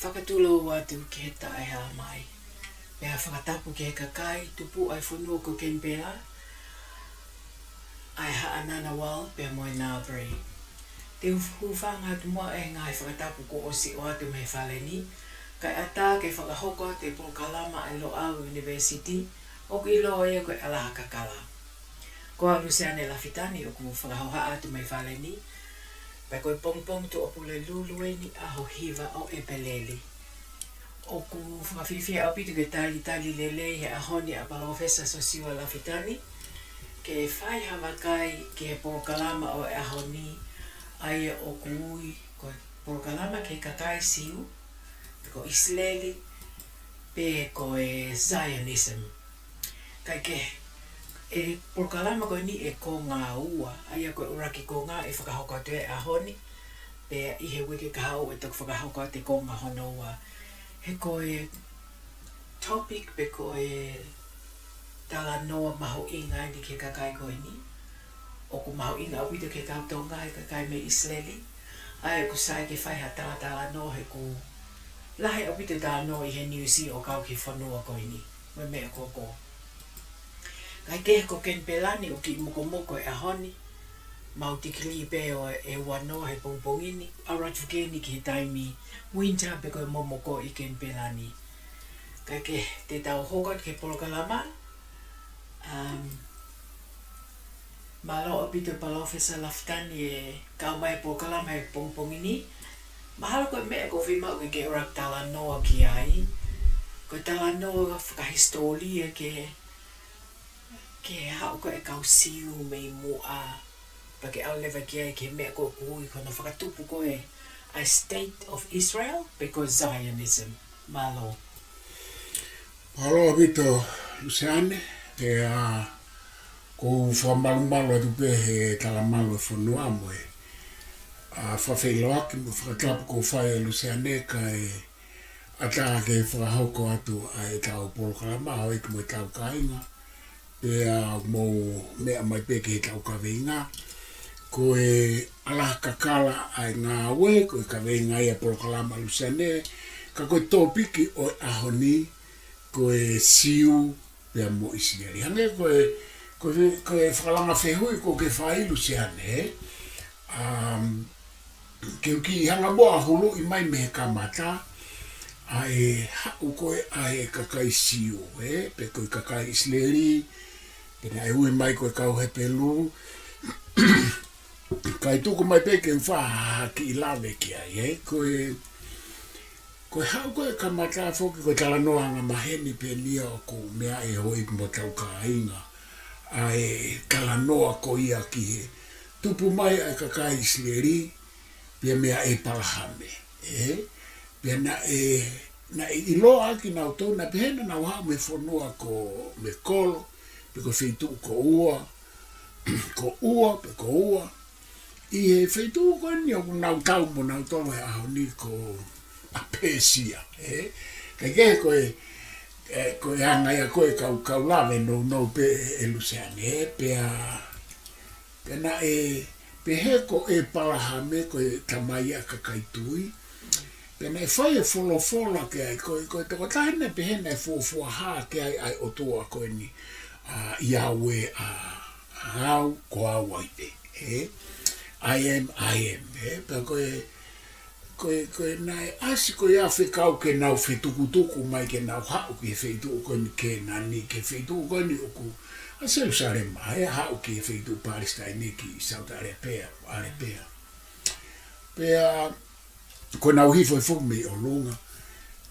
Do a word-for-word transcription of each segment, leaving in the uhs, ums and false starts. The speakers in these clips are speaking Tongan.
Fakatulou atu ki he taʻehāmai. Pea fakatapu ki he kakai tupuʻa e fonua ko Kenipela, ʻa e Haʻa Ngunnawal pea mo e Ngambri. Te u hūfanga atu muʻa he ngaahi fakatapu kuo ʻosi ʻoatu mei he fale ni, kae ʻatā ke fakahoko atu e polokalama ʻa e Loʻau University, ʻoku ʻiloa ia ko e ʻAlaha Kakala. Ko au Luseane Lafitani ʻoku fakahohaʻa atu mei he fale ni, pea ko e pongipongi Tuʻapulelulu eni, ʻaho hiva ʻo ʻEpeleli. ʻOku fakafiefia ʻaupito ke talitali lelei he ʻaho ni ʻa Palōfesa Siosiua Lafitani ke fai ha vakai ki he polokalama ʻo e ʻaho ni, ʻa ia ʻoku ui ko e polokalama ki he kakai Siu, pe ko ʻIsileli, pe ko e Zionism. Kae kehe, e polokalama ko eni ʻe konga ua, ʻa ia ko e ʻuluaki konga ʻe fakahoko atu he ʻaho ni, pea ʻi he uike kahaʻu ʻe toki fakahoko atu e konga hono ua. He ko e topic pe ko e talanoa mahuʻinga eni ki he kakai ko eni. ʻOku mahuʻinga ʻaupito ki he kau Tonga e kakai mei ʻIsileli, ʻa ia ʻoku sai ke fai ha talatalanoa he ʻoku lahi ʻaupito e talanoa ʻi he news ʻo kau ki he fonua ko eni mo e meʻa ko ē. Kae kehe ko Kenipela ni ʻoku kiʻi mokomoko e ʻaho ni, mau tikilī pē ʻo e ua noa he pongipongi ni, ʻalu atu foki eni ki he taimi winter pe ko e momoko ʻi Kenipela ni. Kae kehe, te tau hoko atu ki he polokalama. Um, mālō ʻaupito Palōfesa Lafitani e kau mai e polokalama he pongipongi ni. Mahalo ko e meʻa ʻoku ou fiemaʻu ke ke ʻuluaki talanoa ki ai, ko e talanoa fakahisitōlia ki he, ki he haʻu ko ē e kau Siu mei muʻa, pea ke ʻalu leva ki ai ki he meʻa ko ē ʻoku ui ko hono fakatupu ko ē ʻa e State of Israel, pe ko e Zionism. Mālō. Mālō ʻaupito Luseane, pea ʻoku ou fakamalumalu atu pē he talamalu e fonua mo e, ʻa, fakafeʻiloaki mo e fakatapu kuo fai ʻe Luseane kae ʻatā ke fakahoko atu ʻa ʻetau polokalama, houʻeiki mo ʻetau kāinga, pea mou meʻa mai pē ki heʻetau kaveinga. Ko e ʻAlaha Kakala ʻa e Ngāue, ko e kaveinga ia e polokalama Luseane, ka ko e tōpiki ʻo e ʻaho ni, ko e Siu pea mo ʻIsileli. Hangē ko e, ko e, ko e fakalanga fehuʻi kuo ke fai Luseane, um, ke u kiʻi hanga muʻa ʻo huluʻi mai mei he kamata, ʻa e haʻu ko ē ʻa e kakai Siu, ē, pe ko e kakai ʻIsileli, pe naʻe ui mai ko e kau Hepelū, kae tuku mai pē ke u fai ha kiʻi lave ki ai, ē, ko e, ko e haʻu ko ē kamata foki ko e talanoa angamaheni pē eni ia ʻoku meaʻi ʻe houʻeiki mo hotau kāinga, ʻa e talanoa ko ia ki he tupu mai ʻa e kakai ʻIsileli, pea meia ʻĒpalahame, ē? Pea naʻe, naʻe ʻiloa kinautolu, naʻe pehē naʻa nau haʻu mei he fonua ko Mekolo, pe ko e feituʻu ko Ua, ko Ua, pe ko Ua. ʻI he feituʻu ko eni ʻoku nau tau mo nautolu he ʻaho ni ko ʻApēsia, ē? Kae kehe ko e, ē, ko e anga ia ko ē kau, kau lave nounou pē ʻe Luseane, ē? Pea, pea naʻe pehē ko ʻĒpalahame ko e tamai ʻa e kakai tui. Pea naʻe fai e folofola ki ai, ko e, ko e tokotaha naʻe pehē naʻe fuofua hā ki ai ʻa e ʻOtua ko eni, ʻa Yahweh, ʻa, ʻa au, ko au ai pē, ē? I am, I am, ē? Pea ko e, ko e, ko e naʻe ʻasi ko ia fekau ke nau fetukutuku mai ke nau haʻu ki he feituʻu ko eni Kēnani, ki he feituʻu ko eni ʻoku ʻa Selusalema, ē, haʻu ki he feituʻu Palesitaine ki Saudi Arabia, Arabia. Pea ko ʻenau hifo hifo mei ʻolunga.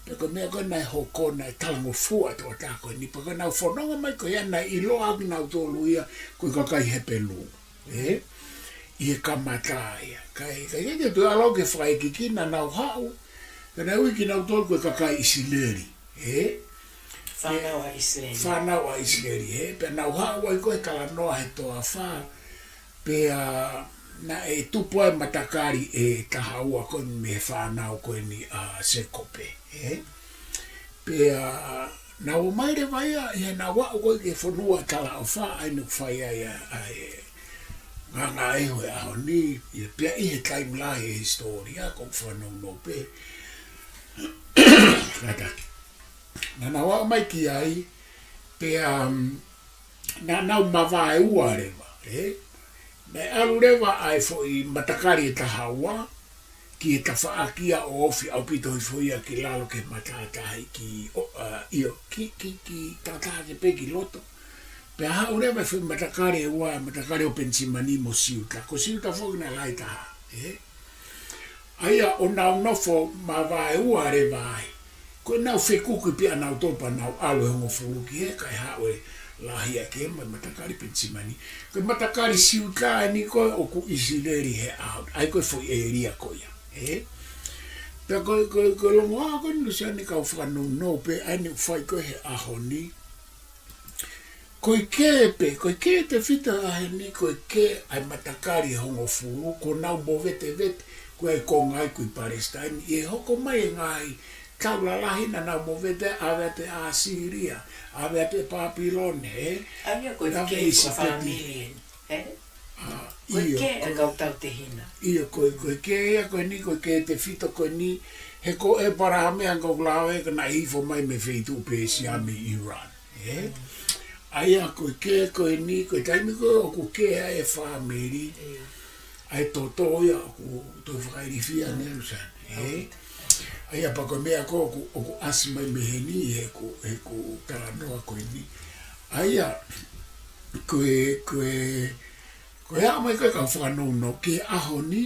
Pea ko e meʻa ko ē naʻe hoko naʻe talangofua e tokotaha ko eni. Pea ko ʻenau fononga mai ko ia naʻe ʻiloa kinautolu ia ko e kakai Hepelū. Ē? ʻI he kamata ia. Kae, kae, kae, kae tuʻu ʻalu ke fakaʻikikina naʻa nau haʻu. Pea naʻe ui kinautolu ko e kakai ʻIsileli. Ē? Fānau ʻa ʻIsileli. Fānau ʻa ʻIsileli, ē? Pea nau haʻu ai ko e talanoa he toafa. Pea naʻe tupu ai matakali ʻe taha ua ko eni mei he fānau ko eni ʻa Sēkope, ē? Pea nau ō mai leva ia, ʻi heʻenau aʻu ko ē ki he fonua talaʻofa, ʻa ia naʻe fai ai ʻa, ʻa e ngāngāʻehu he ʻaho ni, ʻi he, pea ʻi he taimi lahi he hisitōlia, ʻoku ou fanongo pē. Kātaki. Naʻa nau aʻu mai ki ai, pea, um, naʻa nau mavaeua leva, ē? Naʻe ʻalu leva ʻa e foʻi matakali ʻe taha ua, ki he tafaʻaki ia ʻo ofi ʻaupito hifo ia ki lalo ki he matātahi ki, ʻo, ʻa, ʻio, ki, ki, ki Tautatepe ki loto. Pea haʻu leva e foʻi matakali ʻe ua, matakali ʻo Penisimani mo Siuta. Ko Siuta foki naʻe lahi taha, ē? ʻA ia ʻo nau nofo mavaeua leva ai. Ko ʻenau fekuki pē ʻanautolu pea nau ʻalu ʻe hongofulu ki he kae haʻu e lahi ʻa e kē mai matakali Penisimani. Ko e matakali Siuta eni ko ē ʻoku ʻIsileli he ʻaho ni. ʻA ia ko e foʻi ʻēlia ko ia, ē? Pea ko e, ko e, ko e longoaʻa ko eni Luseane kau fakanounou pē ʻa eni ʻoku fai ko ē he ʻaho ni. Ko e kē pē, ko e kē tefito ʻa heni, ko e kē ʻa e matakali ʻe hongofulu, ko ʻenau movetevete, ko e konga ai ko ē ʻi Palesitaine, ʻi he hoko mai e ngaahi tau lalahi naʻa nau movete, ʻave atu ʻa ʻAsīlia, ʻave atu ʻa Pāpilone, ē? ʻA ia ko e ʻave kē ʻa ʻIsipite. Ko e fāmili eni, ē? ʻA, Ko e ʻio, kē ʻa e ko kau tautehina. ʻIo, ko e, ko e kē ia ko eni, ko e kē tefito ko eni, he ko ʻĒpalahame ʻa ʻoku ou lave ko ē naʻe hifo mai mei he feituʻu Pēsia mei ʻIulan. Ē? ʻA ia ko e kē ko eni, ko e taimi ko ē ʻoku kē ai e fāmili, ʻa e toto ia ʻoku toe fakailifia ʻe Luseane. Ē? ʻA ia pea ko e meʻa ko ē ʻoku, ʻoku ʻasi mai mei heni, he ko, he ko e talanoa ko eni. ʻA ia, ko e, ko e, ko e aʻu mai ko ē kau fakanounou ki he ʻaho ni,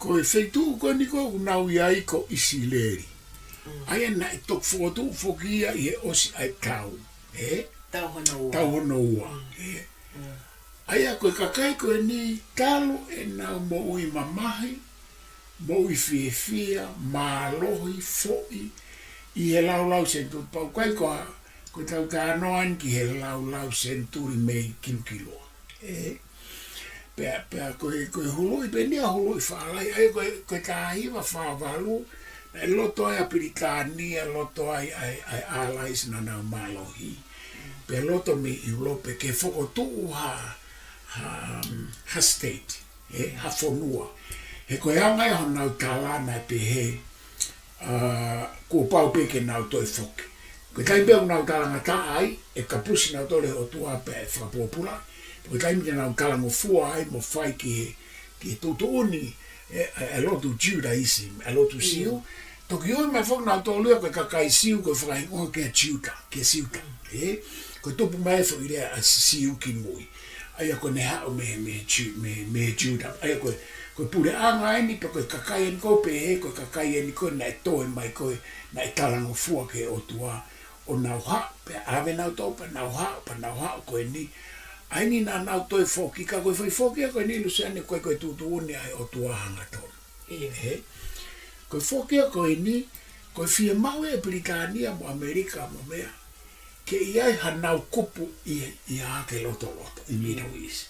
ko e feituʻu ko eni ko ē ʻoku nau ʻi ai ko ʻIsileli. ʻA ia naʻe toki fokotuʻu foki ia ʻi he ʻosi ʻa e tau. Ē? Tau hono ua. Tau hono ua. Ē? ʻA ia ko e kakai ko eni talu ʻenau moʻui mamahi, moʻui fiefia, mālohi, foʻi, ʻi he laulau senituli pau kai ko a, ko e tau talanoa eni ki he laulau senituli mei kilukiloa. Ē? Pea, pea ko e, ko e huluʻi pē eni ʻa e huluʻi faʻalahi, ʻa ia ko e, ko e taha hiva fā valu, naʻe loto ai ʻa Pilitānia, loto ai, ʻa e, ʻa e Allies naʻa nau mālohi. Pea loto mei ʻIulope ke fokotuʻu ha, ha, ha state, ē, ha fonua. He ko e anga ia honau tala naʻe pehē, ʻa, kuo pau pē ke nau toe foki. Ko e taimi pē ʻoku nau talangataʻa ai, ʻe kapusi nautolu ʻe he ʻOtua pea ʻe fakapōpula. Ko e taimi te nau talangofua ai mo fai ki he, ki he tuʻutuʻuni, ē, ʻa e, ʻa e lotu Judaism, ʻa e lotu Siu. Toki ui mai foki nautolu ia ko e kakai Siu, ko e fakahingoa kia Juta, kia Siuta. Ē, ko e tupu mai e foʻi lea ʻa Siu ki mui. ʻA ia ko ʻene haʻu mei, mei Ju-, mei, mei Juta. ʻA ia ko e, ko e puleʻanga eni, pe ko e kakai eni ko ē pehē, ko e kakai eni ko ē naʻe toe mai ko ē, naʻe talangofua ki he ʻOtua, ʻo nau haʻu, pea ʻave nautolu, pea nau haʻu, pea nau haʻu ko eni. ʻA eni naʻa nau toe foki, ka ko e foʻi foki ia ko eni Luseane ko e, ko e tuʻutuʻuni ʻa e ʻOtua hangatonu. ʻIo. Ē? Ko e foki ia ko eni, ko e fiemaʻu ʻe Pilitānia mo ʻAmelika mo meʻa ke ʻi ai hanau kupu ʻi, ʻi Haʻake Lotoloto, ʻi Middle East.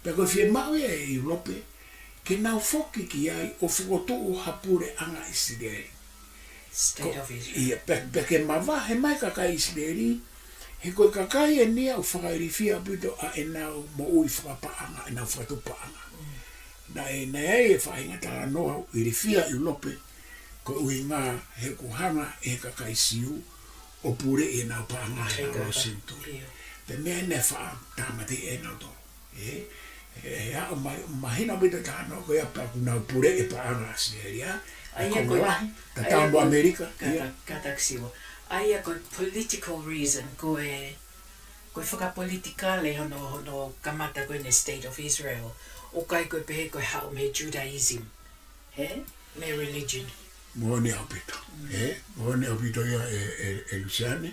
Pea ko e fiemaʻu ia ʻe ʻIulope, ke nau foki ki ai ʻo fokotuʻu ha puleʻanga ʻIsileli. State of Israel. ʻIo, pea, pea ke mavahe mai kakai ʻIsileli, he ko e kakai eni ia ʻoku fakailifia ʻaupito ʻa ʻenau moʻui fakapaʻanga, ʻenau fakatupaʻanga. Naʻe, naʻe ʻi ai e faʻahinga talanoa ʻoku ilifia ʻIulope, ko e ʻuhinga he ʻoku hanga ʻe he kakai Siu ʻo puleʻi ʻenau paʻanga he ʻenau senituli. Pea meʻa naʻe faʻa tāmateʻi ʻe nautolu. Ē, ʻe, ʻe aʻu mai, mahino ʻaupito talanoa ko ia pea ʻoku nau puleʻi e paʻanga ʻa ʻIsileli, ʻa e konga lahi, tatau mo ʻAmelika, ʻio. Kātaki Siua. ʻA ia ko e political reason, ko e, ko e fakapolitikale hono, hono kamata ko eni e State of Israel, ʻoku ʻikai ko e pehē ko e haʻu mei he Judaism. Ē? Mei he religion. Moʻoni ʻaupito. Ē? Moʻoni ʻaupito ia ē, ē, ē Luseane.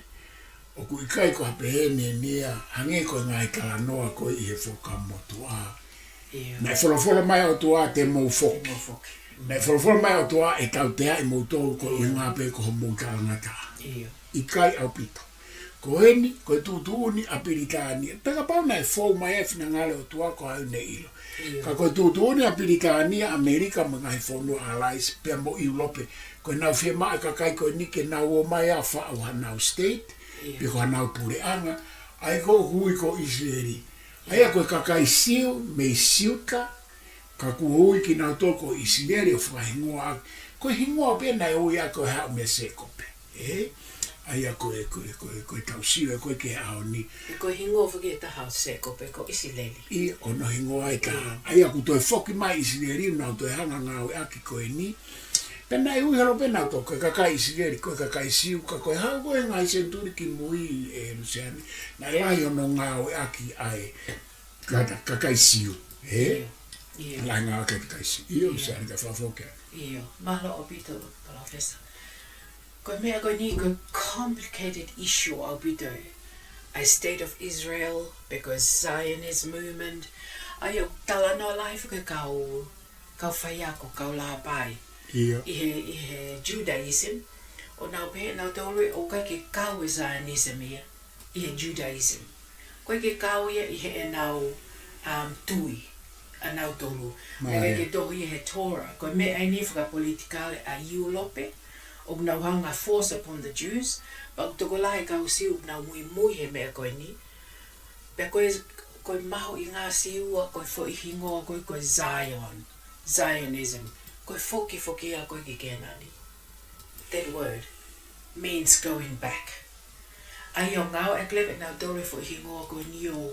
ʻOku ʻikai ko ha pehē ni ia, hangē ko e ngaahi talanoa ko ē ʻi he Fuakava Motuʻa. ʻIo. Naʻe folofola mai ʻOtua te mou foki. Te mou foki. Naʻe folofola mai ʻOtua ʻe tautea ʻe moutolu ko e ʻuhinga pē ko hoʻomou talangataʻa. ʻIo. ʻIkai ʻaupito. Ko eni, ko e tuʻutuʻuni ʻa Pilitānia. Pea kapau naʻe fou mai e finangalo ʻOtua ko au ne ʻilo. ʻIo. Ka ko e tuʻutuʻuni ʻa Pilitānia, ʻAmelika mo e ngaahi fonua Allies, pea mo ʻIulope. Ko ʻenau fiemaʻu e kakai ko eni ke nau ō mai ʻo faʻu hanau state, pe ko hanau puleʻanga, ʻa ia ko e ui ko ʻIsileli. ʻA ia ko e kakai Siu, mei Siuta, ka kuo ui kinautolu ko ʻIsileli ʻo fakahingoa ʻaki, Ko e hingoa pē naʻe ui ʻaki ko e haʻu meia Sēkope. Ē? ʻA ia ko e, ko e, ko e, ko e tau sio ē ko ē ki he ʻaho ni. Ē, ko e hingoa foki ʻe taha ʻo Sēkope ko ʻIsileli. ʻIo, ko hono hingoa ē ka. ʻIo. ʻA ia kuo toe foki mai ʻIsileli, nau toe hanga ngāueʻaki ko eni. Pea naʻe ui holo pē nautolu ko e kakai ʻIsileli, ko e kakai Siu, ka ko e haʻu ko ē ngaahi senituli kimui ē Luseane, naʻe lahi hono ngāueʻaki ʻa e kata-, kakai Siu. Ē? ʻIo. ʻIo. Lahi ngāueʻaki kakai Siu. ʻIo, ʻIo. Luseane ka fafoke. ʻIo. Mālō ʻaupito, Palōfesa. Ko e meʻa ko eni ko e complicated issue ʻaupito ē. ʻA e State of Israel, because Zionist movement, ʻa ia ʻoku talanoa lahi foki e kau, kau faiako, kau lāpai. ʻIo. ʻI he, ʻi he Judaism, ʻo nau pehē nautolu ē ʻoku ʻikai ke kau e Zionism ia ʻi he Judaism. ʻOku ʻikai ke kau ia ʻi heʻenau, um, tui ʻanautolu. Mālie. ʻOku ʻikai ke tohi ia he Torah. Ko e meʻa eni fakapolitikale ʻa ʻIulope, ʻoku nau hanga force upon the Jews, pea ʻoku tokolahi e kau Siu ʻoku nau muimui he meʻa ko eni. Pea ko e, ko e mahuʻinga Siu ʻa ko e foʻi hingoa ko ē ko e Zion, Zionism, ko e fokifoki ia ko ē ki Kēnani. That word means going back. ʻA ia ʻoku ngāueʻaki leva ʻe nautolu e foʻi hingoa ko eni ʻo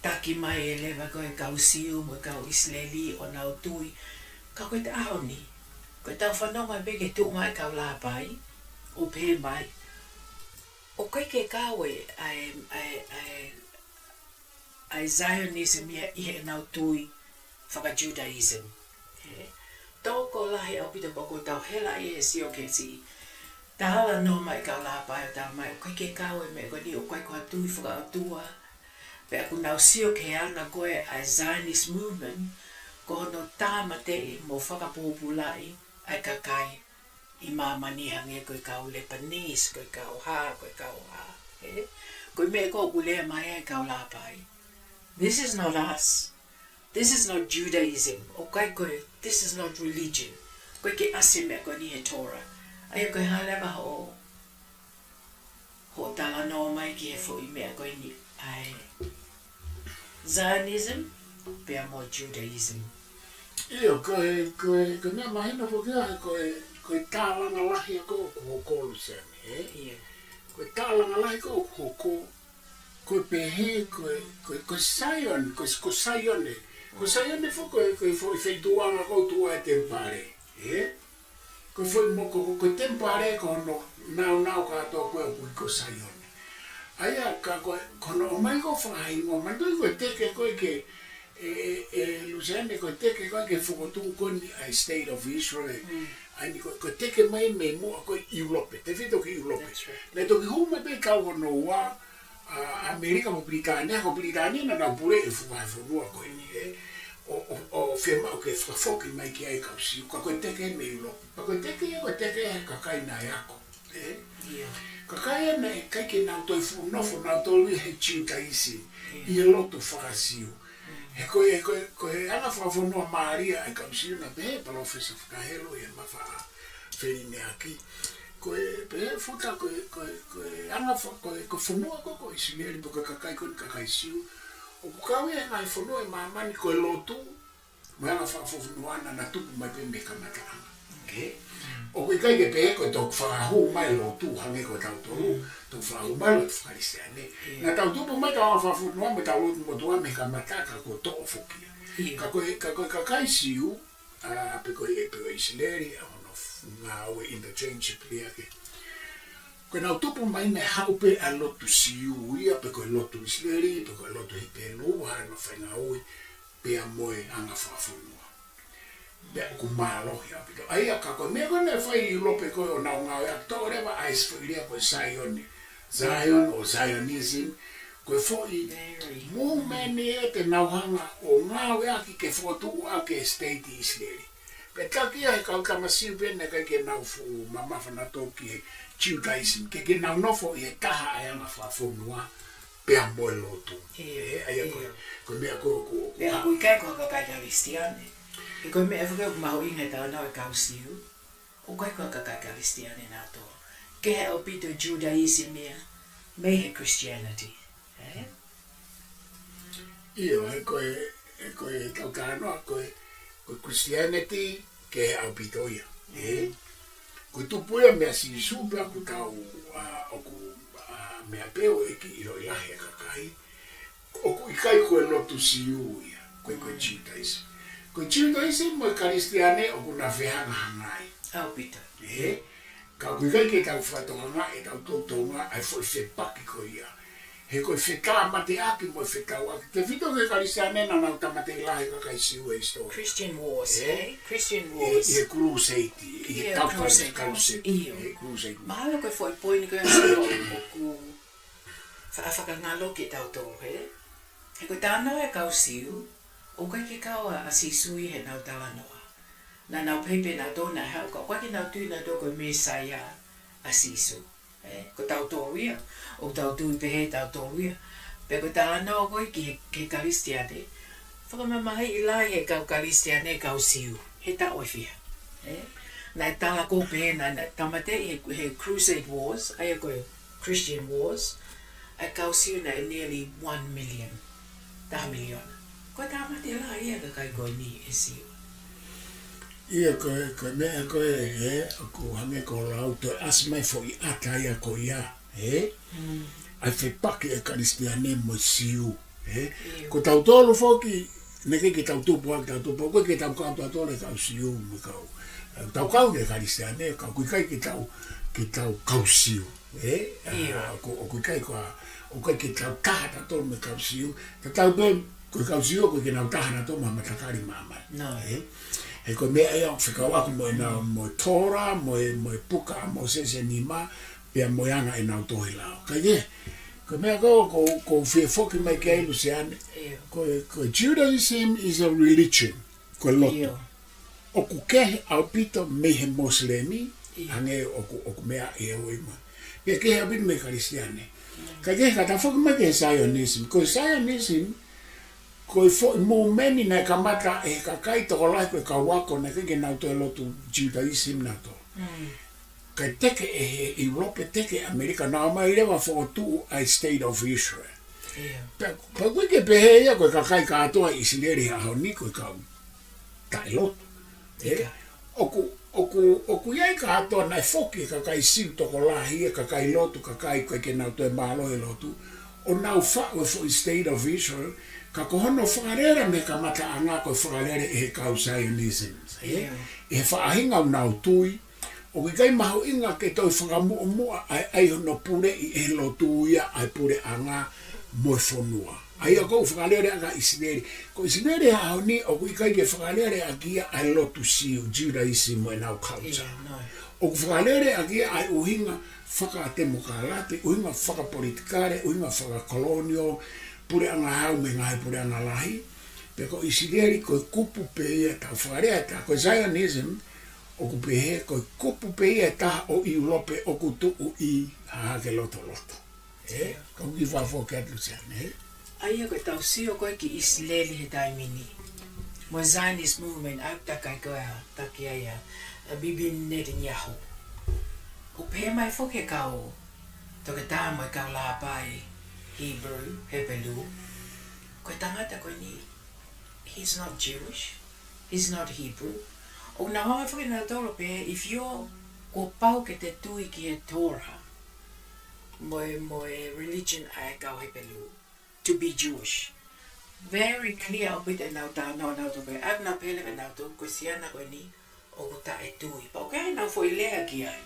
taki mai ʻe leva ko e kau Siu mo e kau ʻIsileli ʻo nau tui. Ka ko e ʻaho ni, ko e tau fanongo pē ki he tuʻu mai e kau lāpai, ʻo pehē mai ʻoku ʻikai ke kau e, ʻa e, ʻa e, ʻa e, ʻa e Zionism ia ʻi heʻenau tui faka-Judaism. Ē, tokolahi ʻaupito pea ʻoku tau hela ʻi he sio ki he siʻi talanoa mai e kau lāpai ʻo talamai ʻoku ʻikai ke kau e meʻa ko eni, ʻoku ʻikai ko ha tui fakaʻotua. Pea ʻoku nau sio ki he anga ko ē ʻa e Zionist movement, ko hono tāmateʻi mo fakapōpulaʻi ʻa e kakai ʻi māmani hangē ko e kau Lebanese, ko e kau hā, ko e kau hā. Ē? Ko e meʻa ko ē ʻoku lea mai ai e kau lāpai. This is not us. This is not Judaism. ʻOku ʻikai ko e, this is not religion. ʻOku ʻikai ke ʻasi e meʻa ko eni he Torah. ʻA ia ko e hā leva hoʻo, hoʻo talanoa mai ki he foʻi meʻa ko eni ʻa e Zionism pea mo Judaism. ʻIo, ko e, ko e, ko e meʻa mahino foki ia, ko e, ko e tālanga lahi ia ko ē ʻoku hoko Luseane, ē? ʻIo. Ko e tālanga lahi ko ē ʻoku hoko, ko e pehē, ko e, ko e, ko e Zion, ko e, ko Saione. Ko Saione foki ko e, ko e foʻi feituʻuʻanga ko ē ʻoku tuʻu ai e temipale, ē? Ko e foʻi mo-, ko, ko, ko e temipale ko hono nāunau kātoa ko ē ʻoku ui ko Saione. ʻA ia ka ko e, ko hono ʻomai ko ē fakahingoa, manatuʻi ko e teke ko ē ke, ē, ē, ē, Luseane, ko e teke ko ē ke fokotuʻu ko eni ʻa e State of Israel. Mm. ʻA eni ko e, ko e teke mai mei muʻa ko ē ʻIulope, tefito ki ʻIulope. That's right. Naʻe toki hū mai pē kau hono ua, ʻa ʻAmelika mo Pilitānia, ko Pilitānia naʻa nau puleʻi e fuʻu vahefonua ko eni, ē. ʻO, ʻo, ʻo fiemaʻu ke fakafoki mai ki ai e kau Siu, ka ko e teke mei ʻIulope. Pea ko e teke ia, ko e teke ia he kakai naʻe ako, ē. ʻIo. Kakai ia naʻe ʻikai ke nau toe fuʻu nofo nautolu ia he Judaism, ʻIo. ʻi he lotu faka-Siu. Mm. He ko e, ko e, ko e anga fakafonua mālie ʻa e kau Siu naʻe pehē ʻe Palōfesa Fakahelo ʻi he mafaʻa felineaki. Ko e pehē futa ko e, ko e, ko e anga fa-, ko e, ko e fonua ko ē ko ʻIsileli pe ko e kakai ko eni kakai Siu, ʻoku kau ia he ngaahi fonua ʻi māmani ko e lotu mo e anga fakafonua naʻa na tupu mai pē mei he kamataʻanga. ʻOku ʻikai ke pehē ko e toki fakahū mai e lotu hangē ko tautolu, Mm. toki fakahū mai e lotu faka-Kalisitiane. Mm. Naʻa tau tupu mai ʻetau anga fakafonua mo ʻetau lotu motuʻa mei he kamataʻanga kuo toʻo foki ia. Mm. Ka ko e, ka ko e kakai Siu, ʻa, pe ko e, pe ko ʻIsileli, ʻa hono f-, ngāue interchangeably ʻaki. Ko ʻenau tupu mai naʻe haʻu pē ʻa e lotu Siu ia, pe ko e lotu ʻIsileli, pe ko e lotu Hepelū, ʻa hono faingāue, pea mo e anga fakafonua. Pea ʻoku mālohi ʻaupito. ʻA ia ka ko e meʻa ko ē naʻe fai ʻi ʻIulope ko ē ʻo nau ngāueʻaki, toʻo leva ʻa e foʻi lea ko e Saione, Zion ʻo Zionism, ko e foʻi Very. movement ia te nau hanga ʻo ngāueʻaki ke fokotuʻu ʻaki e state ʻIsileli. Pea taki ia he kau tama Siu pea naʻe ʻikai ke nau fuʻu mamafa nautolu ki he Judaism, ke, ke nau nofo ʻi he taha ʻa e anga fakafonua pea mo e lotu. ʻIo, Ē, ʻa ia ko e, ʻio. ko e meʻa ko, ko, ko Pea ʻoku ʻikai ko ha kakai Kalisitiane. He ko e meʻa foki ʻoku mahuʻinga he talanoa e kau Siu, ʻoku ʻikai ko ha kakai Kalisitiane nautolu. Kehe ʻaupito e Judaism ia mei he Christianity. Ē? ʻIo, he ko e, he ko e tau talanoa, ko e, ko e Christianity, kehe ʻaupito ia. Ē? Ko e tupu ia meia Sīsū pea ʻoku tau, ʻa, ʻoku, ʻa, meʻa pē ʻoku ʻikai ke ʻiloʻi lahi ʻe he kakai. ʻOku ʻikai ko e lotu Siu ia, ko e, ko e Judaism. Ko e Judaism mo e Kalisitiane ʻoku na fehangahangai. ʻAupito. Ē? Ka ʻoku ʻikai ke tau fakatokangaʻi ʻe tautolu ʻa e foʻi fepaki ko ia. He ko e fetāmateʻaki mo e fetauʻaki. Tefito ki he Kalisitiane naʻa nau tāmateʻi lahi e kakai Siu he hisitōlia. Christian Wars, ē? Ē? Christian Wars. ʻI he Crusade, ʻi he Crusade. Crusade, ʻio. ʻI he Crusade. Mahalo ko e foʻi poini ko ia ʻoku fa-, fakangaloki tautolu, ē? He ko e talanoa e kau Siu, ʻoku ʻikai ke kau ʻa, ʻa Sīsū ʻi heʻenau talanoa. Naʻa nau pehē pē nautolu naʻe haʻu ka ʻoku ʻikai ke nau tui nautolu ko e Mīsaia ʻa Sīsū. Ē, ko tautolu ia, ʻoku tau tui pehē tautolu ia. Pea ko e talanoa ko ē ki he, ki he Kalisitiane. Fakamamahiʻi lahi ʻe he kau Kalisitiane e kau Siu, he taʻu ʻe fiha. Ē? Naʻe tala ko ē pē naʻe, naʻe tāmateʻi he, he Crusade Wars, ʻa ia ko e Christian Wars, ʻa e kau Siu naʻe nearly one million. Taha miliona. Ko e tāmate lahi ia e kakai ko eni ʻe Siu. ʻIo, ko e, ko e meʻa ko ē, ē, ʻoku hangē ko e lau toe ʻasi mai foʻi ʻata ia ko ia, ē? Mm. ʻA e fepaki e Kalisitiane mo e Siu, ē? ʻIo. Ko tautolu foki, naʻe ʻikai ke tau tupu ʻaki tautolu, ʻoku ʻikai ke tau kau tautolu e kau Siu mo e kau. Tau kau ki he Kalisitiane, ka ʻoku ʻikai ke tau, ke tau kau Siu, ē? ʻIo. ʻA, ʻoku, ʻoku ʻikai ko e, ʻoku ʻikai ke tau taha tautolu mo e kau Siu, tatau pē ko e kau Siu ʻoku ʻikai ke nau taha nautolu mo e matakali māmani. No. Ē? He ko e meʻa ia ʻoku fekauʻaki mo ʻenau, mo e Tora, mo e, mo e puka ʻa Mōsese ʻe nima, pea mo e anga ʻenau tohi lao. Ka ʻi he, ko e meʻa ko ē, ʻoku, ʻoku ou fie foki mai ki ai Luseane. ʻIo. Ko e, ko e Judaism is a religion. Ko e lotu. ʻIo. ʻOku kehe ʻaupito mei he Mosilemi, ʻIo. hangē ʻoku, ʻoku meʻa ʻe ui mai. Pea kehe ʻaupito mei he Kalisitiane. Mm. Ka kehe ka ta foki mai ki he Zionism. Ko e Zionism, ko e foʻi movement naʻe kamata ʻe he kakai tokolahi ko e kau ako naʻe ʻikai ke nau toe lotu Judaism nautolu. Mm. Kae teke ʻe he ʻIulope, teke ʻe ʻAmelika, naʻa nau ō mai leva ʻo fokotuʻu ʻa e State of Israel. ʻIo. Pea, pea ʻoku ʻikai ke pehē ia ko e kakai kātoa ʻi ʻIsileli he ʻaho ni ko e kau taʻelotu. Ē? ʻIkai. ʻOku, ʻoku, ʻoku ʻi ai kātoa naʻe foki e kakai Siu tokolahi, e kakai lotu, kakai ʻoku ʻikai ke nau toe mālohi he lotu, ʻo nau faʻu e foʻi State of Israel, ka ko hono fakalele mei he kamataʻanga ko e fakalele ʻe he kau Zionism. Ē? ʻIo. ʻI he faʻahinga ʻoku nau tui, ʻoku ʻikai mahuʻinga ke toe fakamuʻomuʻa ʻa e, ʻa e hono puleʻi ʻe he lotu ia ʻa e puleʻanga mo e fonua. ʻA ia ʻoku fakalele ʻaki ʻa ʻIsileli. Ko ʻIsileli he ʻaho ni ʻoku ʻikai ke fakalele ʻaki ia ʻa e lotu Siu, Judaism mo ʻenau culture. ʻIo, no. ʻOku fakalele ʻaki ia ʻa e ʻuhinga fakatemokālati, ʻuhinga fakapolitikale, ʻuhinga fakakoloniō, puleʻanga hau mei he ngaahi puleʻanga lahi. Pea ko ʻIsileli ko e kupu pē ia ʻe taha, fakalele ʻe taha, ko e Zionism, ʻoku pehē ko e kupu pē ia ʻe taha ʻo ʻIulope ʻoku tuʻu ʻi Hahake Lotoloto. Ē? ʻIo. Ka u kiʻi fakafoki atu Luseane, ē? ʻA ia ko ʻetau sio ko ē ki ʻIsileli he taimi ni. Mo e Zionist movement, ʻa ia ʻoku takai ko ē ʻa taki ai ʻa, ʻa Bibi Netanyahu. ʻOku pehē mai foki ʻe he kau toketā mo e kau lāpai Hebrew, Hepelū, ko e tangata ko eni, he's not Jewish, he's not Hebrew. ʻOku nau hanga foki nautolu ʻo pehē, if you're, kuo pau ke te tui ki he Torah, mo e, mo e religion ʻa e kau Hepelū, to be Jewish. Very clear ʻaupito ʻenau talanoa nautolu pē. ʻA ia ʻoku nau pehē leva ʻe nautolu ko e siana ko eni ʻoku taʻetui. Pea ʻoku ʻi ai ʻenau foʻi lea ki ai.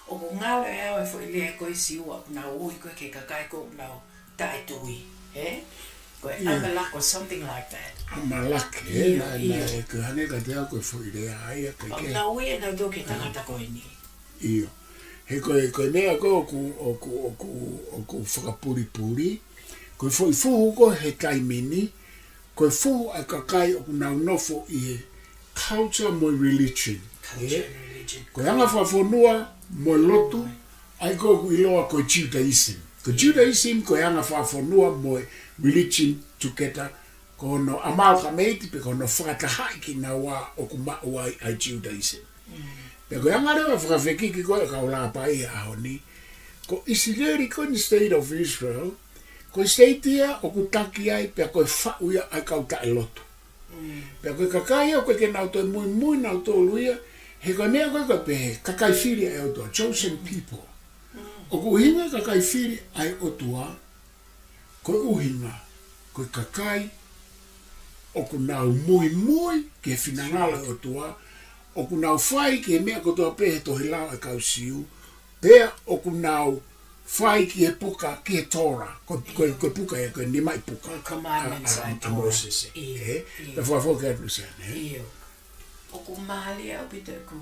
ʻOku ngalo ʻe au e foʻi lea ko e Siu ʻoku nau ui ko ē ki he kakai ko ē ʻoku nau taʻetui. Ē? Ko e ʻIo. Amalek or something like that. Amalek, ē, ʻIo, naʻe, ʻio. naʻe, ko e hangē kiate au ko e foʻi lea ia, ka ʻOku ke nau ui ʻe nautolu ki he tangata ko eni. ʻIo. He ko e, ko e meʻa ko ē ʻoku, ʻoku, ʻoku, ʻoku fakapulipuli. Ko e foʻi fuhu ko ē he taimi ni, ko e fuhu ʻa e kakai ʻoku nau nofo ʻi he culture mo e religion. Culture Ē? and religion. Ko e anga fakafonua mo e lotu, ʻa ia ko ē ʻoku ʻiloa ko e Judaism. Ko e Judaism ko e anga fakafonua mo e religion together, ko hono amalgamate pe ko hono fakatahaʻi kinaua ʻoku maʻu ai ʻa e Judaism. Mm. Pea ko e anga leva e fakafekiki ko ē ʻa e kau lāpai he ʻaho ni, ko ʻIsileli ko eni State of Israel, ko e state ia ʻoku taki ai pea ko e faʻu ia ʻa e kau taʻelotu. Pea ko e kakai ia ʻoku ʻikai ke nau toe muimui nautolu ia, he ko e meʻa ko ē ʻoku pehē, kakai fili ʻa e ʻOtua, chosen people. ʻOku ʻuhinga kakai fili ʻa e ʻOtua, ko e ʻuhinga, ko e kakai ʻoku nau muimui ki he finangalo ʻo e ʻOtua, ʻoku nau fai ki he meʻa kotoa pē he tohi lao ʻa e kau Siu, pea ʻoku nau fai ki he puka, ki he Torah, ko, ko, ko e puka ia, ko e nimaʻi puka. Ko e commandments ʻa, ʻa, ʻa e ʻa Torah. Mōsese, ʻIo, ē? ʻIo. Pea fakafoki atu Luseane, ē? ʻIo. ʻOku mālie ʻaupito ʻeku,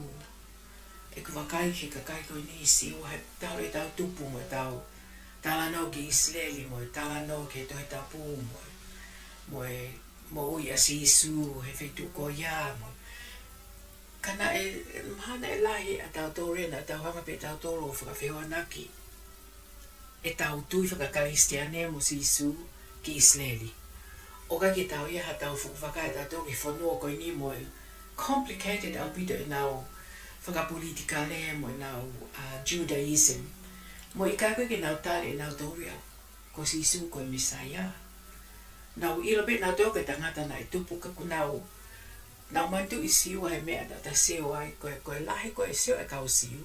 ʻeku vakai ki he kakai ko eni Siu he talu ʻetau tupu mo ʻetau talanoa ki ʻIsileli mo e talanoa ki he Tohi Tapu mo, mo e moʻui ʻa Sīsū he feituʻu ko ia mo. Ka naʻe, mahalo naʻe lahi ʻa tautolu ē, naʻa tau hanga pē tautolu ʻo fakafehoanaki ʻetau tui fakakalisitiane mo Sīsū ki ʻIsileli. ʻOku ʻikai ke tau ʻi ai haʻatau fuʻu vakai ʻa tautolu ki he fonua ko eni mo e complicated ʻaupito ʻenau fakapolitikale mo ʻenau, uh, Judaism. Mo e ʻikai ko ē ke nau tali ʻe nautolu ia ko Sīsū ko e Mīsaia. Nau ʻilo pē nautolu ko e tangata naʻe tupu ka ʻoku nau, nau manatuʻi Siu he meʻa naʻa ta sio ai ko e, ko e lahi ko e sio ʻa e kau Siu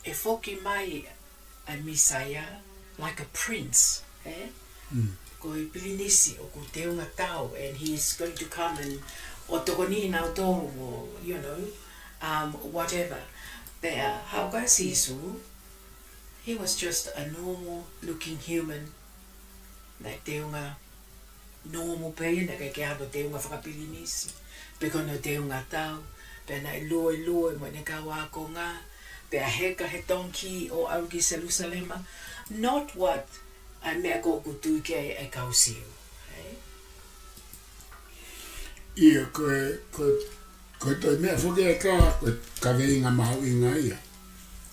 ʻe foki mai ʻa e Mīsaia like a prince, ē? Ko e pilinisi ʻoku teunga tau, and he is going to come and ʻo tokoniʻi nautolu mo, you know, um, whatever. Pea, haʻu ko ē Sīsū, he was just a normal looking human. Naʻe teunga normal pē ia, naʻe ʻikai ke ʻi ai hano teunga fakapilinisi, pe ko hono teunga tau, pea naʻe luelue mo ʻene kau ākonga, pea heka he tongikī ʻo aʻu ki Selusalema. Not what ʻa e meʻa ko ē ʻoku tui ki ai ʻa e kau Siu. Ē? ʻIo, ko e, ko e, ko e toe meʻa foki ʻe ka, ko e kaveinga mahuʻinga ia.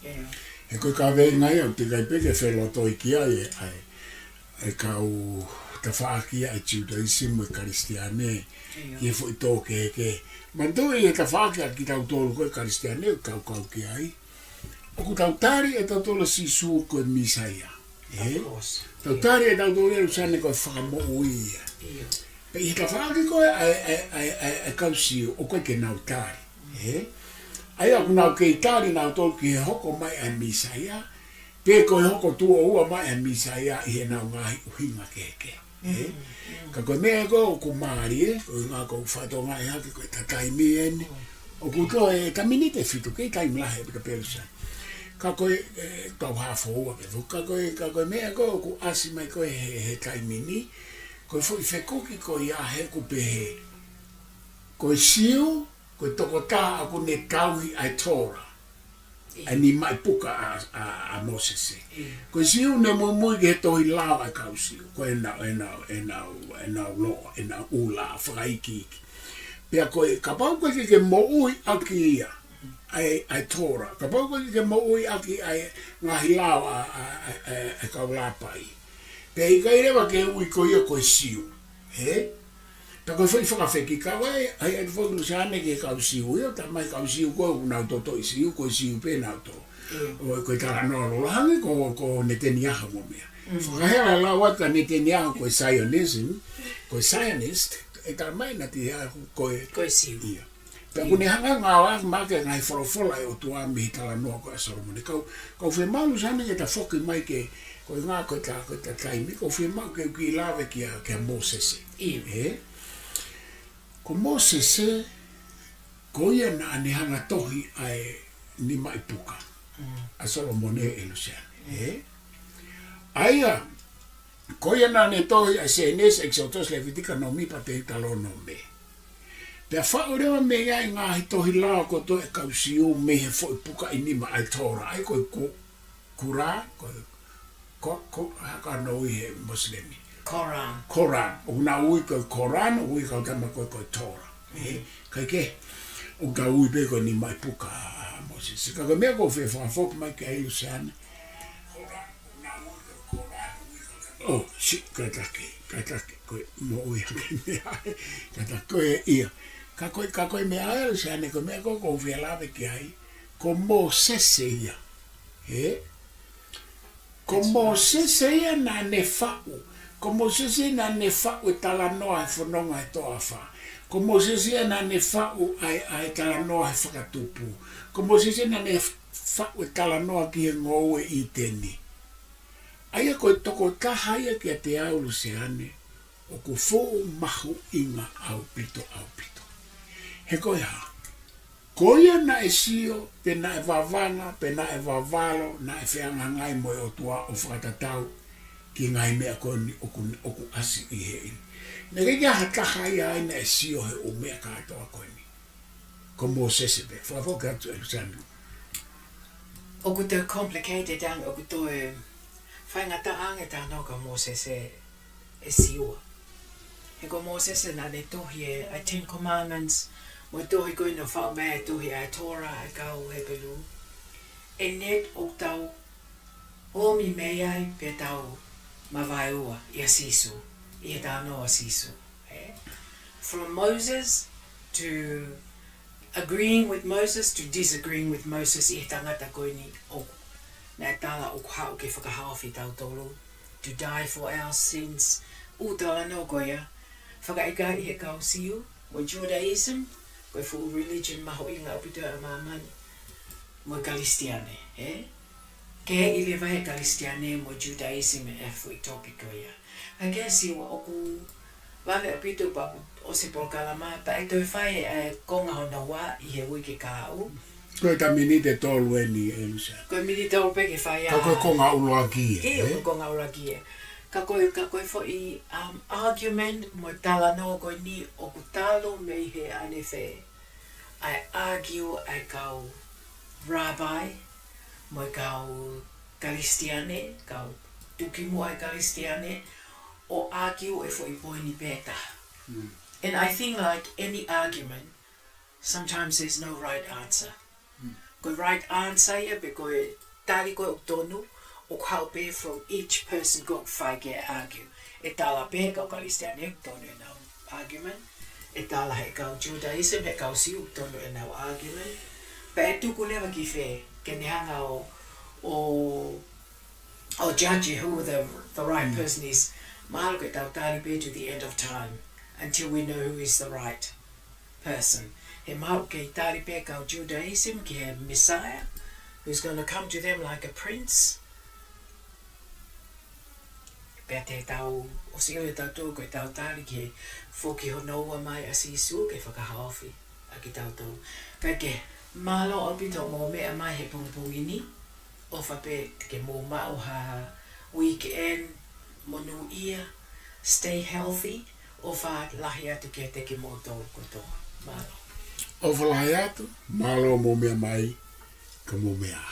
ʻIo. He ko e kaveinga ia, ʻoku teʻeki ai pē ke felotoi ki ai ʻe, ʻa e, ʻa e kau tafaʻaki ʻa e Judaism mo e Kalisitiane, ʻIo. ki he foʻi tō kehekehe. Manatuʻi ʻe tafaʻaki ʻa kitautolu ko e Kalisitiane, ʻoku kaukau ki ai. ʻOku tau tali ʻe tautolu ʻa Sīsū ko e Mīsaia. Ē? Of course. Tau ʻIo. tali ʻe tautolu ʻa Luseane ko e Fakamoʻui ia. ʻIo. Pea ʻi he tafaʻaki ko ē ʻa e, ʻa e, ʻa e, ʻa e, ʻa e kau Siu, ʻoku ʻikai ke nau tali. Ē? ʻA ia ʻoku nau kei tali nautolu ki he hoko mai ʻa e Mīsaia, pe ko e hoko tuʻo ua mai ʻa e Mīsaia ʻi heʻenau ngaahi ʻuhinga kehekehe. Ē? Mm, mm. Ka ko e meʻa ko ē ʻoku mālie, ko e ʻuhinga ko e fatongia ʻi hake ko e taimi eni. Mm. ʻOku toe ʻeta miniti ʻe fitu, kei taimi lahi ʻaupito pē Luseane. Ka ko e, ē, tau hafo ua pē foki. Ka ko e, ka ko e meʻa ko ē ʻoku ʻasi mai ko ē he, he taimi ni, ko e foʻi fekuki ko ia he ʻoku pehē, ko e Siu, ko e tokotaha ʻoku ne tauhi ʻa e Torah. ʻA e nimaʻi puka ʻa, ʻa, ʻa Mōsese. Ko e Siu ne muimui ki he tohi lao ʻa e kau Siu. Ko ʻenau, ʻenau, ʻenau, ʻenau lo, ʻenau ʻū lao, fakaikiiki. Pea ko e, kapau ko e ke, ke moʻui ʻaki ia, ʻa e, ʻa e Torah. Kapau ko e ke, ke moʻui ʻaki ʻa e ngaahi lao ʻa, ʻa, ʻa, ʻa, ʻa e kau lāpai. Pea ʻikai leva ke ui koe ia ko e Siu. Ē? Pea ko e foʻi fakafekiki ko ē, ʻa ia ʻe foki Luseane ki he kau Siu ia, talamai kau Siu ko ē, ʻoku nau totoʻi Siu, ko e Siu pē nautolu. Mm. ʻO ko e talanoa loloa hangē ko, ko Netanyahu mo e meʻa. Mm. Fakahela lau atu ʻa Netanyahu ko e Zionism, ko e Zionist, ʻe talamai ʻe Netanyahu ko e Ko e Siu. Ia. Pea ʻoku ne hanga ʻo ngāueʻaki mai ʻa e ngaahi folofola ʻa e ʻOtua mei he talanoa ko ē ʻa Solomone. Kau, kau fiemaʻu Luseane ke ta foki mai ki he, ko e ʻuhinga ko ʻeta, ko ʻeta taimi, kau fiemaʻu ke u kiʻi lave kia, kia Mōsese. ʻIo. Ē? Ko Mōsese, ko ia naʻa ne hanga tohi ʻa e nimaʻi puka. Mm. ʻA Solomone ʻe Luseane. Mm. Ē? ʻA ia, ko ia naʻa ne tohi ʻa e Sēnesi, ʻEkisoto, Levitiko, Nōmipa, Teutalōnome. Pea faʻu leva mei ai ngaahi tohi lao kotoa ʻa e kau Siu mei he foʻi puka ʻe nima ʻa e Torah, ʻa ia ko e Ku-, Quran, ko e, ko, ko, hā ka nau ui he Mosilemi. Koran. Koran. ʻOku nau ui ko e Koran, ʻoku ui ʻe he kau tama ko ē ko e Torah. Ē, Mm. kae kehe, ʻoku tau ui pē ko e nimaʻi puka ʻa Mōsese. Ka ko e meʻa ʻoku ou fie fakafoki mai ki ai Luseane. ʻŌ, si, kātaki, kātaki, ko e moʻui hake meʻa, kātaki ko e ia. Ka ko e, ka ko e meʻa ʻa Luseane, ko e meʻa ko ē ʻoku ou fie lave ki ai, ko Mōsese ia. Ē? Ko Mōsese ia naʻa ne faʻu, Ko Mōsese naʻa ne faʻu e talanoa he fononga he toafa. Ko Mōsese naʻa ne faʻu ʻa e, ʻa e talanoa he fakatupu. Ko Mōsese naʻa ne faʻu e talanoa ki he ngoue ʻi ʻĪteni. ʻA ia ko e tokotaha ia kiate au, Luseane, ʻoku fuʻu mahuʻinga ʻaupito, ʻaupito. He ko e hā? Ko ia naʻe sio, pe naʻe vavanga, pe naʻe vavalo, naʻe fehangahangai mo e ʻOtua ʻo fakatatau ki he ngaahi meʻa ko eni ʻoku, ʻoku ʻasi ʻi heni. Naʻe ʻikai ke ʻi ai ha taha ia ai naʻe sio he ʻū meʻa kātoa ko eni. Ko Mōsese pē, fakafoki atu ʻe Luseane. ʻOku toe complicated ange, ʻoku toe faingataʻa ange e talanoa kia Mōsese ʻe Siua. He ko Mōsese naʻa ne tohi e, ʻa e Ten Commandments, mo e tohi ko eni ʻo faʻu mei ai e tohi ʻa e Torah ʻa e kau Hepelū. And yet ʻoku tau ʻomi mei ai pē ʻetau mavaeua ʻia Sīsū, ʻi he talanoa ʻa Sīsū. Eh? From Moses to agreeing with Moses to disagreeing with Moses ʻi he tangata ko eni ʻoku naʻe tala ʻoku haʻu ke fakahaofi kitautolu, to die for our sins. ʻŪ talanoa ko ia, fakaʻikaiʻi he kau Siu, mo Judaism, ko e fuʻu religion mahuʻinga ʻaupito ʻa māmani, mo e Kalisitiane, eh? Ke ʻi leva he Kalisitiane mo Judaism e foʻi topic ko ia. ʻA ia ko Siua ʻoku vave ʻaupito pea ʻosi e polokalama, pea ʻe toe fai e konga hono ua ʻi he uike kahaʻu. Ko e ka miniti ʻe tolu eni, Elisa. Ko e miniti ʻe tolu pē ke fai. Ka ko e konga ʻuluaki ē, ē, ko e konga ʻuluaki ē. Ka ko e, ka ko e foʻi, um, argument mo e talanoa ko eni ʻoku talu mei he ʻanefē. ʻA e argue ʻa e kau rabbi, mo e kau Kalisitiane, kau tukimuʻa ʻa e Kalisitiane, ʻo argue e foʻi poini pē taha. Mm. And I think, like any argument, sometimes there's no right answer. Mm. Ko e right answer ia pe ko e tali ko ē ʻoku tonu, ʻoku haʻu pē from each person ʻoku fai ki ai e argue. ʻE tala pē he kau Kalisitiane ʻoku tonu ʻenau argument. ʻE tala he kau Judaism, he kau Siu ʻoku tonu ʻenau argument. Pea ʻe tuku leva ki fē, ke ne hanga ʻo, ʻo, ʻo judge who the, the right, mm, person is. Mahalo ke tau tali pē to the end of time, until we know who is the right person. He mahalo kei tali pē kau Judaism ki he Messiah, who's gonna come to them like a prince. Pea te tau, ʻosi ʻilo ʻe tautolu ko ʻetau tali ki he foki hono ua mai ʻa Sīsū ke fakahaofi ʻa kitautolu. Kae kehe, mālō ʻaupito hoʻomou meʻa mai he pongipongi ni, ʻofa pē ke mou maʻu ha weekend monūʻia, stay healthy, ʻofa lahi atu kiate kimoutolu kotoa. Mālō. ʻOfa lahi atu, mālō hoʻomou meʻa mai, ka mou meʻa.